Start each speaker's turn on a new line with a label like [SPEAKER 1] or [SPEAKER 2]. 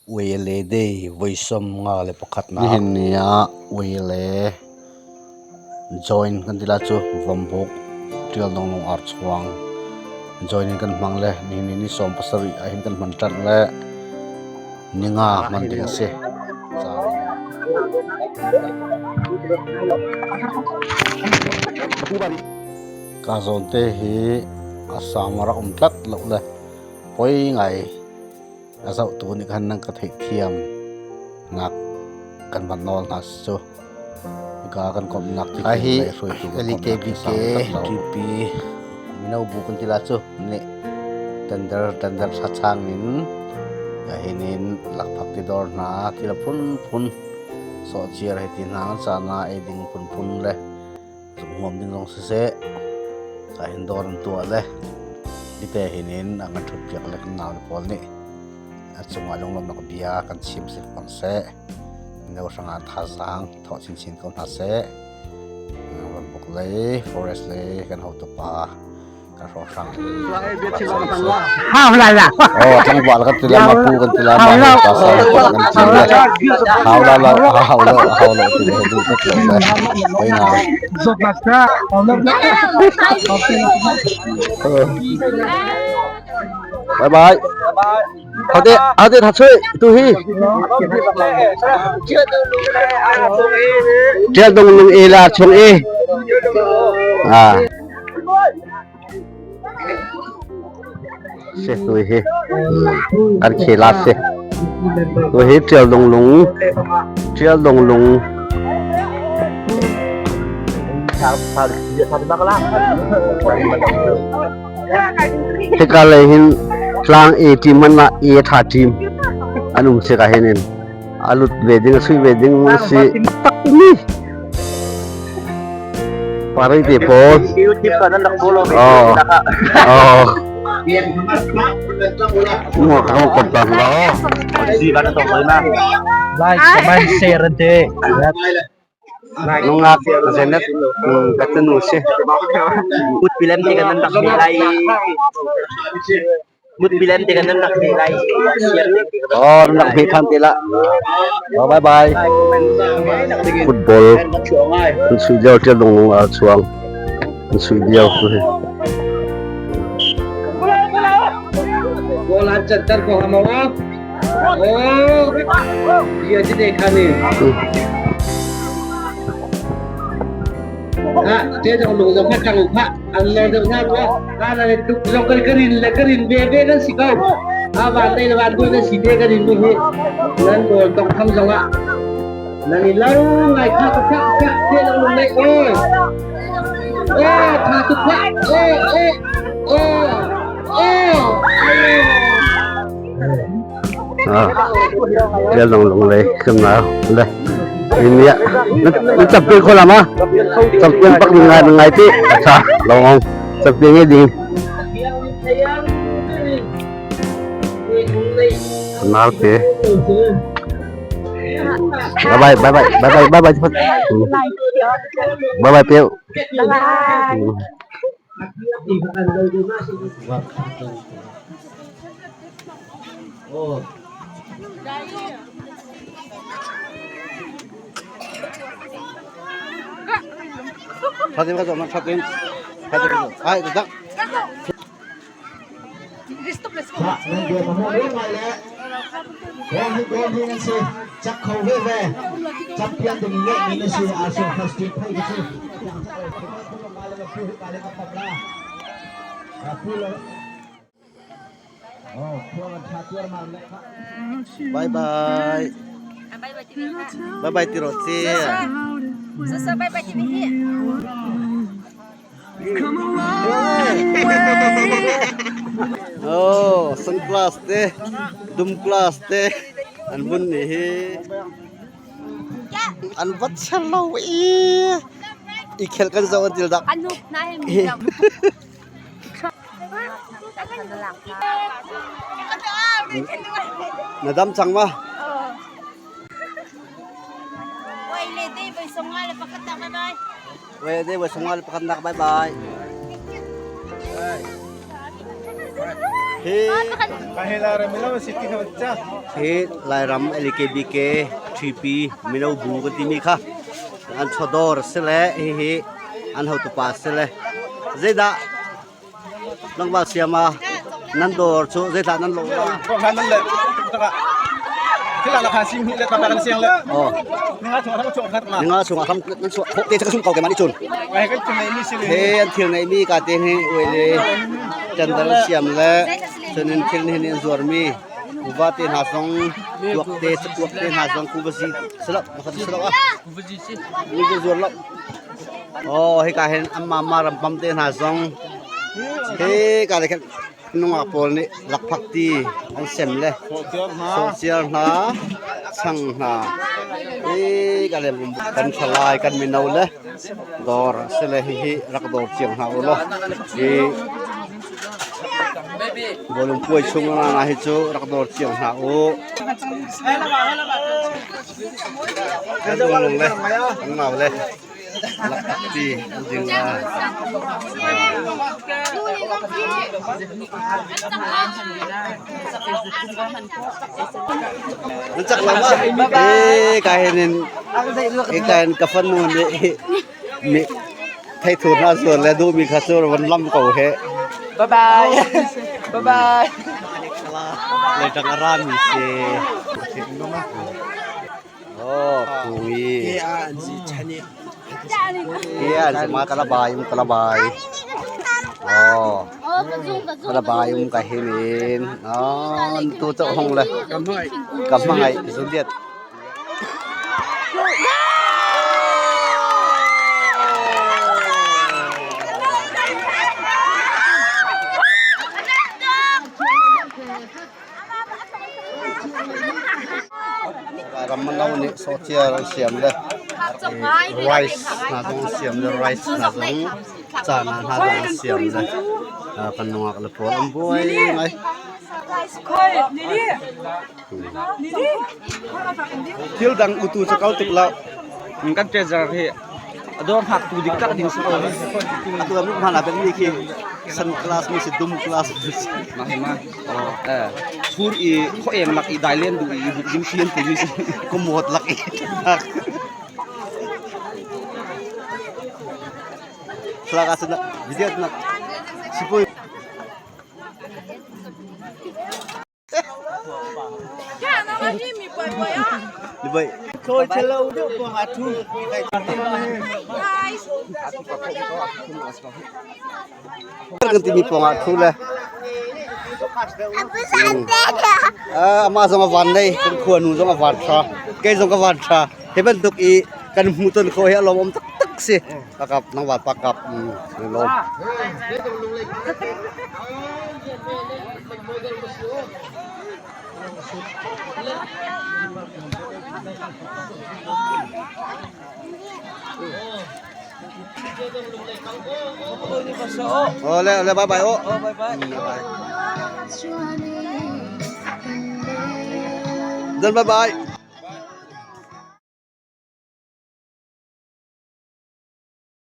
[SPEAKER 1] Uele Day vawi 51 na Nihin nia Uele join kan ti lai chu Vawmbuk tial dawng lung ar chhuang join in kan hmang le nihin ni ni 17 ah hin kan hman tan le ninga hman ding a si. Ka zawn te hi a sang a rak um tlat loh le pawi ngai a zoh tu nih khan nan ka theih thiam nak kan van nawl hna si cu hika kan komhnak ti
[SPEAKER 2] Hi
[SPEAKER 1] le hruaitu kan komhnak hi sang tlat lo.
[SPEAKER 2] LKBK
[SPEAKER 1] Mino bu kan ti la cu nih tender tender tha chang in hinin lakphak ti dawr hna thil a phunphun sawhciar hei ti hna caan ah ei ding phunphun le zunghmuam ding zong siseh ka hin dawr an tuah le ite hinin an kan ṭhut piak le kan nau le pawl nih a cungah lunglawmhnak bia kan chim si fang seh mino hrangah thazaang thawh chinchin ko hna seh Rambuk lei forest lei kan hotupa kan hrawnghrang
[SPEAKER 2] Hau la la.
[SPEAKER 1] Oh, tlangval kan ti la ma pu kan ti la ma he pa sa kan ti le hau la la hau lo hau lo ti le du ka ti le hoi na bye bye hade hade tha chui tu hi tial dong lung e la chung e à se tui hi kan khela se tui hi tial dong lung tial dong lung hika lei hin tlang A team man la A tha team an um se ka hin alut ve ding a sui ve ding si tak ni Parai te pawl. Oh. Oh. Mua ka ko tan lo.
[SPEAKER 3] Like, comment, share and te.
[SPEAKER 1] Nungak Zenet ka tanu si.
[SPEAKER 3] Put bilan te kan rak lai. Mut bilan te kan rak lai.
[SPEAKER 1] Oh, nak bhi than te la. Oh, bye bye. Football. An sui lio ṭial lung a chuang. An sui lio tu hi.
[SPEAKER 3] Bola chantar ko hamo. Oh, dia je dekha ni.
[SPEAKER 1] Ṭial dong lung lei kan nau le in ya na champion kho la ma champion pak ngai ngai ti acha longong champion nge ding nal te bye bye bye bye bye bye bye bye cepat bye bye Piu Fatim ka man Fatim Fatim ai tak Bye bye. Bye bye ti ro che. Oh, sunglass te, dum glass te an bun ni hi. An vat chel lo i. I khel kan zo an til dak. Na dam cang ma? Wei de wei songal pakhat nak bye bye. Hi Lairam LKBK 3P mino bu kan timi kha an chawdawr a si le hihi an hotupa a si le zeidah tlangval siama nan dawr cu zeitlah nan lawh la? Ninga chungah hram nan chuah khawh te cu ka sum ko keimah nih cun. He an thil ngeihmi ka te hi uai le candal siam le cunin thil nihin an zuarmi kuva te hna zong tuak te cakuak te hna zong kuvazi silo makhat silo ah mi cu zuar lo. Oh hika hin amma ma rampam te hna zong he ka le khan nungak pawl nih lakphak ti an sem le sawhciar hna chang hna hi ka le kan thalai kan mino le dawr a si le hihi rak dawr cio hna u law hi bawlung puai chung na hi cu rak dawr cio hna u kan lung le kan mau le Lakphak ti an ding lai. Nan cak lo ma? Eh, ka hin in eh ka hin ka fanu nih mi theithu hna zuar le duhmi kha cu van lam ko he.
[SPEAKER 3] Bye bye. Bye bye.
[SPEAKER 1] Leitang a rami si. Oh, pui. Iya, sama kalabai, um kalabai. Oh. Kalabai um ka hinin. Oh, tu cho hong le. Kam mangai Juliet. Ram no nih sawhciar an siam le rice hna zong an siam le rice hna zong cana hna zong an siam le kan nungak le pawl an buai ngai.
[SPEAKER 3] Thil dang utu cu kal tuk lo. Kan treasure hi a dawr hngak tu dik tak ding si ko.
[SPEAKER 1] Atu am hman ah mi khi sun class mi si dum class mi si.
[SPEAKER 3] Ma hi ma. Eh chur i kho eng lak i dai len du i buk ding sian ti mi si.
[SPEAKER 1] Kumot lak i. Thlalak ah cun video na sipui Kan timi pawng ah thu le amah zong a van nei kan khua nu zong a van tha kei zong ka van tha hi bantuk i kan hmu ton kho hi a lawm om taktak si pakap nang van pakap lawm Ole ole bye bye o. Bye bye. Done bye bye.